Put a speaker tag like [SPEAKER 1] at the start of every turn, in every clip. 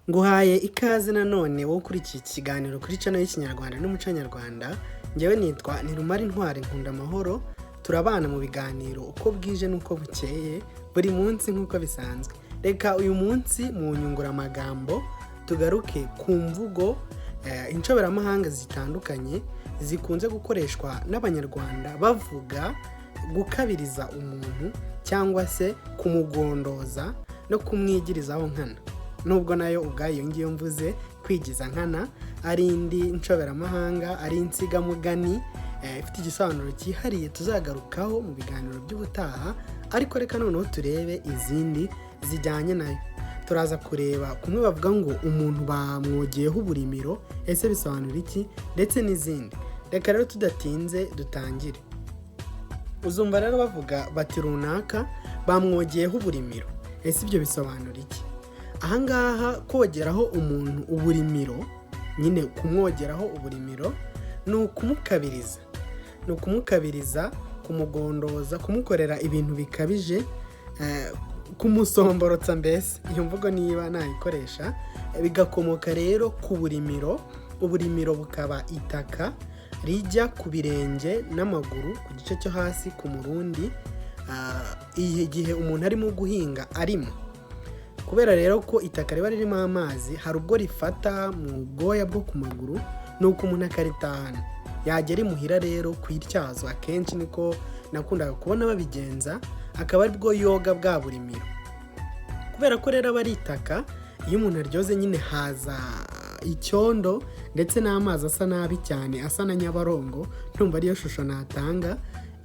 [SPEAKER 1] Nguhaye ikaze nanone wowe ukurikiye iki kiganiro kuri channel y'Ikinyarwanda n'Umuco Nyarwanda. Njyewe nitwa Ntirumara Intwari, nkunda amahoro. Turabana mu biganiro uko bwije n'uko bukeye buri munsi nk'uko bisanzwe. Reka uyu munsi mu nyunguramagambo tugaruke ku mvugo inshoberamahanga zitandukanye zikunze gukoreshwa n'Abanyarwanda bavuga gukabiriza umuntu cyangwa se kumugondoza no kumwigirizaho nkana, nubwo nayo ubwayo iyo ngiyo mvuze kwigiza nkana ari indi nshoberamahanga, ari insigamugani ifite igisobanuro cyihariye tuzagarukaho mu biganiro by'ubutaha. Ariko reka noneho turebe izindi zijyanye nayo. Turaza kureba kumwe bavuga ngo umuntu bamwogeyeho uburimiro, ese bisobanura iki, ndetse n'izindi. Reka rero tudatinze dutangire. Uzumva rero bavuga bati runaka bamwogeyeho uburimiro, ese ibyo bisobanura iki? Ahangaha kogeraho umuntu uburimiro nyine, kumwogeraho uburimiro ni ukumukabiriza, ni ukumukabiriza, kumugondoza, kumukorera ibintu bikabije, kumusomborotsa mbese, iyo mvugo niba nayikoresha. Bigakomoka rero ku burimiro. Uburimiro bukaba itaka rijya ku birenge n'amaguru ku gice cyo hasi ku murundi igihe umuntu arimo guhinga arimo. Kubera rero ko itaka riba ririmo amazi, hari ubwo rifata mu bwoya bwo ku maguru, nuko umuntu akaritahana, yagera imuhira rero ku ityazo, akenshi niko nakundaga kubona babigenza, akaba aribwo yoga bwa burimiro. Kubera ko rero aba ari itaka, iyo umuntu aryoze nyine haza icyondo ndetse n'amazi asa nabi cyane, asa na Nyabarongo, ndumva ariyo shusho natanga.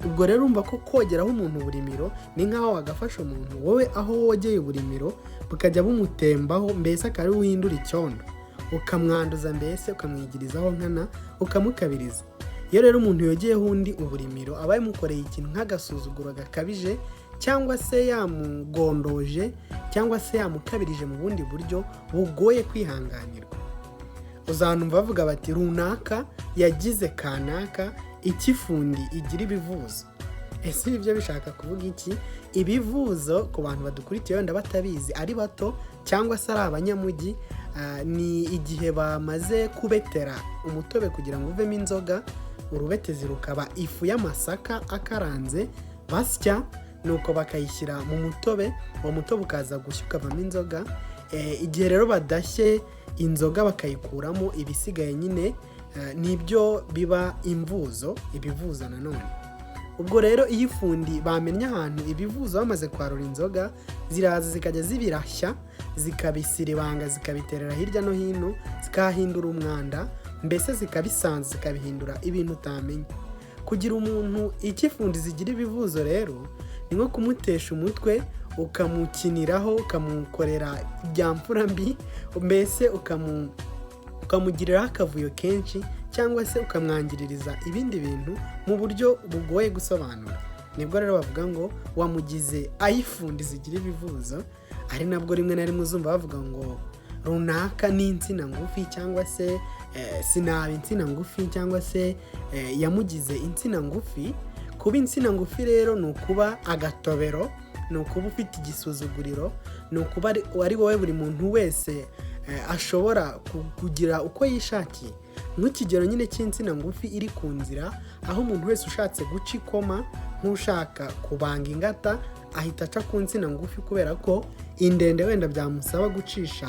[SPEAKER 1] Ubwo rero urumva ko kogeraho umuntu uburimiro ni nk'aho wagafasha umuntu wowe aho wogeye uburimiro bukajya bumutembaho, mbese akaba ari we uhindura icyondo, ukamwanduza, mbese ukamwigirizaho nkana, ukamukabiriza. Iyo rero umuntu yogeyeho undi uburimiro, aba yamukoreye ikintu nk'agasuzuguro gakabije, cyangwa se yamugondoje, cyangwa se yamukabirije mu bundi buryo bugoye kwihanganirwa. Uzanumva bavuga bati runaka yagize kanaka ikifundi igira ibivuzo. Ese ibyo bishaka kuvuga iki? Ibivuzo, ku bantu badukurikiye wenda batabizi, ari bato cyangwa se ari abanyamujyi, ni igihe bamaze kubetera umutobe kugira ngo uvemo inzoga, urubetezi rukaba ifu y'amasaka akaranze basya, nuko bakayishyira mu mutobe, uwo mutobe ukaza gushya ukavamo inzoga. Igihe rero badashye inzoga bakayikuramo, ibisigaye nyine nibyo biba imvuzo, ibivuzo nanone. Ubwo rero iyo ifundi bamennye ahantu ibivuzo bamaze kwarura inzoga, ziraza zikajya zibirashya, zikabisiribanga, zikabiterera hirya no hino, zikahindura umwanda, mbese zikabisanza, zikabihindura ibintu utamenya. Kugira umuntu ikifundi zigira ibivuzo rero ni nko kumutesha umutwe, ukamukiniraho, ukamukorera ibya mfura mbi, mbese ukamugiriraho akavuyo kenshi, cyangwa se ukamwangiririza ibindi bintu mu buryo bugoye gusobanura. Nibwo rero bavuga ngo wamugize ayifundi zigira ibivuzo. Ari nabwo rimwe na rimwe uzumva bavuga ngo runaka ni insina ngufi, cyangwa se sinaba insina ngufi, cyangwa se yamugize insina ngufi. Kuba insina ngufi rero ni ukuba agatobero, ni ukuba ufite igisuzuguriro, ni ukuba ari wowe buri muntu wese ashobora kugira uko yishakiye, nk'ikigero nyine cy'insina ngufi iri ku nzira, aho umuntu wese ushatse guca ikoma, nk'ushaka kubanga ingata, ahita aca ku nsina ngufi, kubera ko indende wenda byamusaba gucisha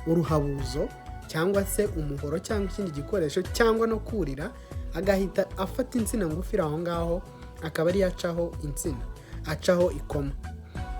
[SPEAKER 1] uruhabuzo cyangwa se umuhoro cyangwa ikindi gikoresho cyangwa no kurira, agahita afata insina ngufi iri aho ngaho, akaba ariyo acaho insina, acaho ikoma.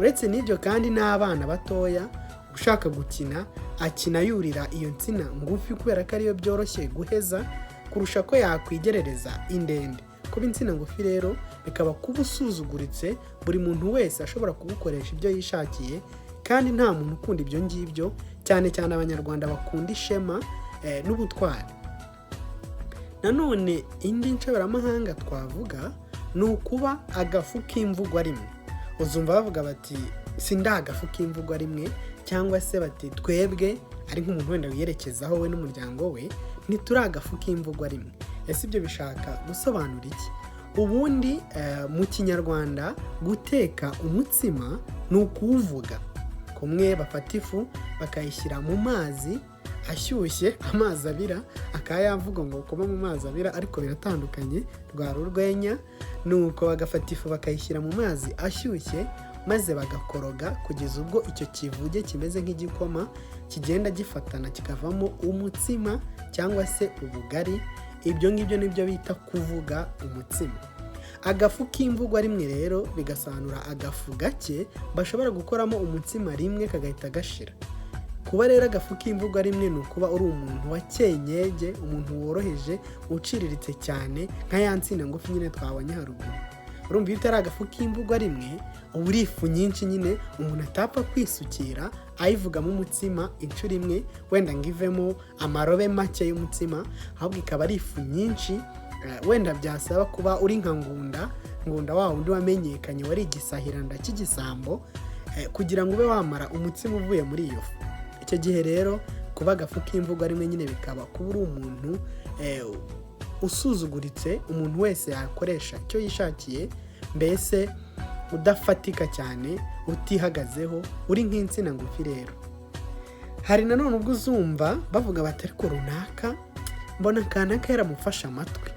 [SPEAKER 1] Uretse n'ibyo kandi, n'abana batoya ushaka gukina akina yurira iyo nsina ngufi, kubera ko ariyo byoroshye guheza kurusha ko yakwigerereza indende. Kuba insina ngufi rero bikaba kuba usuzuguritse, buri muntu wese ashobora kugukoresha ibyo yishakiye, kandi nta muntu ukunda ibyo ngibyo, cyane cyane Abanyarwanda bakunda ishema n'ubutwari. Nanone indi nshoberamahanga twavuga ni ukuba agafu k'imvugwa rimwe. Uzumva bavuga bati si agafu k'imvugwa rimwe, cyangwa se bati twebwe, ari nk'umuntu wenda wiyerekezaho we n'umuryango we, ntituri agafu k'imvugwa rimwe. Ese ibyo bishaka gusobanura iki? Ubundi mu Kinyarwanda guteka umutsima ni ukuwuvuga. Kuvuga umutsima ni ukuwuvuga. Kumwe bafata ifu bakayishyira mu mazi ashyushye, amazi abira, akaba yavuga ngo kuba mu mazi abira, ariko biratandukanye, rwari urwenya. Nuko bagafata ifu bakayishyira mu mazi ashyushye, maze bagakoroga kugeza ubwo icyo kivuge kimeze nk'igikoma kigenda gifatana, kikavamo umutsima cyangwa se ubugari. Ibyo ngibyo nibyo bita kuvuga umutsima. Agafu k'imvugwa rimwe rero bigasobanura agafu gake bashobora gukoramo umutsima rimwe kagahita gashira. Kuba rero agafu k'imvugwa rimwe ni ukuba uri umuntu wa cyenyege, umuntu woroheje, uciriritse cyane, nka ya nsina ngufi nyine twabonye haruguru. Urumva, iyo utari agafu k'imvugwa rimwe, uba uri ifu nyinshi nyine umuntu atapfa kwisukira ayivugamo umutsima inshuro imwe, wenda ngo ivemo amarobe make y'umutsima, ahubwo ikaba ari ifu nyinshi. Wenda byasaba kuba uri nka Ngunda. Ngunda wa wundi wamenyekanye wari igisahiranda cy'igisambo, kugira ngo ube wamara umutsima uvuye muri iyo fu. Icyo gihe rero kuba agafu k'imvugwa rimwe nyine bikaba kuba uri umuntu usuzuguritse, umuntu wese yakoresha icyo yishakiye, mbese udafatika cyane, utihagazeho, uri nk'insina ngufi. Rero hari nanone ubwo uzumva bavuga bati: "Ariko runaka mbona kanaka yaramufashe amatwi."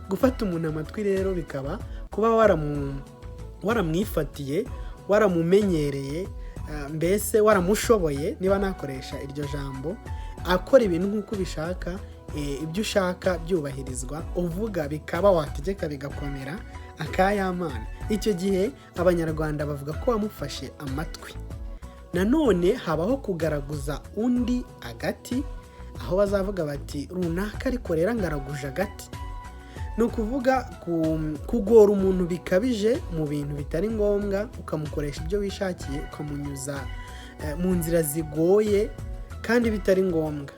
[SPEAKER 1] Gufata umuntu amatwi rero bikaba kuba waramwifatiye, waramumenyereye, mbese waramushoboye, niba nakoresha iryo jambo, akora ibintu nk'uko ubishaka, ibyo ushaka byubahirizwa, uvuga bikaba, wategeka bigakomera akayamana. Icyo gihe Abanyarwanda bavuga ko wamufashe amatwi. Nanone habaho kugaraguza undi agati, aho bazavuga bati: "Runaka ariko rero ngaraguje agati." Ni ukuvuga kugora umuntu bikabije mu bintu bitari ngombwa, ukamukoresha ibyo wishakiye, ukamunyuza mu nzira zigoye kandi bitari ngombwa.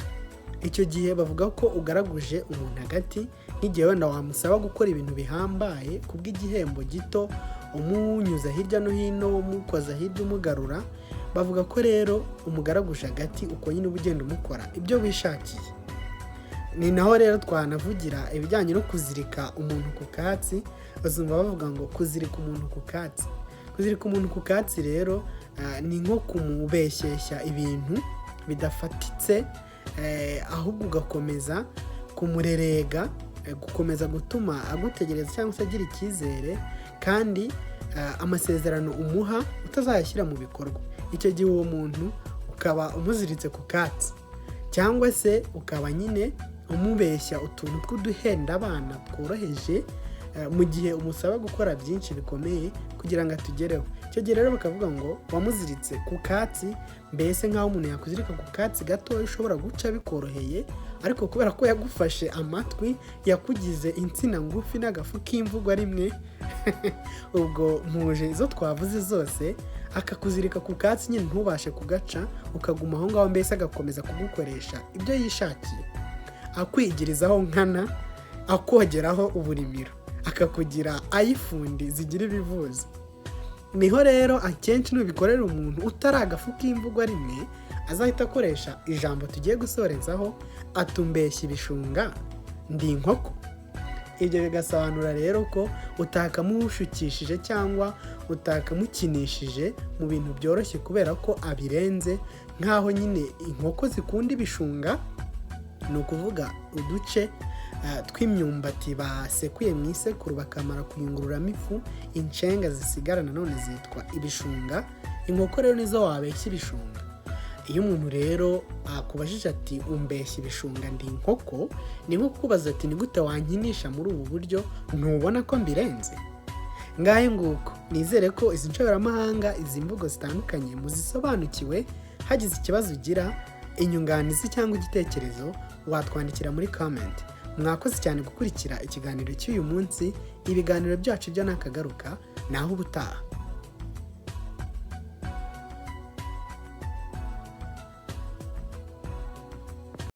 [SPEAKER 1] Icyo gihe bavuga ko ugaraguje umuntu agati, nk'igihe wenda wamusaba gukora ibintu bihambaye kubw'igihembo gito, umunyuza hirya no hino, umukoza hirya umugarura. Bavuga ko rero umugaraguje agati, uko nyine uba ugenda umukora ibyo wishakiye. Ni naho rero twanavugira ibijyanye no kuzirika umuntu ku katsi. Bazumva bavuga ngo kuzirika umuntu ku katsi. Kuzirika umuntu ku katsi rero ni nko kumubeshyeshya ibintu bidafatitse, ahubwo ugakomeza kumurerega, gukomeza gutuma agutegereza cyangwa se agira icyizere, kandi amasezerano umuha utazayashyira mu bikorwa. Icyo gihe uwo muntu ukaba umuziritse ku katsi, cyangwa se ukaba nyine umubeshya utuntu tw'uduhenda abana tworoheje, mu gihe umusaba gukora byinshi bikomeye kugira ngo atugereho. Icyo gihe rero bakavuga ngo wamuziritse ku katsi, mbese nk'aho umuntu yakuzirika ku katsi gatoya ushobora guca bikoroheye, ariko kubera ko yagufashe amatwi, yakugize insina ngufi n'agafu k'imvugwa rimwe, ubwo mpuje izo twavuze zose, akakuzirika ku katsi nyine ntubashe kugaca, ukaguma aho ngaho, mbese agakomeza kugukoresha ibyo yishakiye, akwigirizaho nkana, akogeraho uburimiro, akakugira ayifundi zigira ibivuzo. Niho rero akenshi nubikorera umuntu utari agafu k'imvugwa rimwe, azahita akoresha ijambo tugiye gusorezaho, atumbeshya ibishunga ndi inkoko. Ibyo bigasobanura rero ko utakamushukishije cyangwa utakamukinishije mu bintu byoroshye, kubera ko abirenze, nk'aho nyine inkoko zikunda ibishunga, ni ukuvuga uduce tw'imyumbati basekuye mu isekuru bakamara kuyungururamo ifu. Inshenga zisigara nanone zitwa ibishunga. Inkoko rero nizo wabeshya ibishunga. Iyo umuntu rero akubajije ati: "Umbeshya ibishunga ndi inkoko?" ni nko kukubaza ati: "Ni gute wankinisha muri ubu buryo? Ntubona ko mbirenze?" Ngahe nguko, nizere ko izi nshoberamahanga, izi mvugo zitandukanye muzisobanukiwe. Hagize ikibazo ugira, inyunganizi cyangwa igitekerezo, watwandikira muri comment. Mwakoze cyane gukurikira ikiganiro cy'uyu munsi. Ibiganiro byacu byo nakagaruka, naho ubutaha.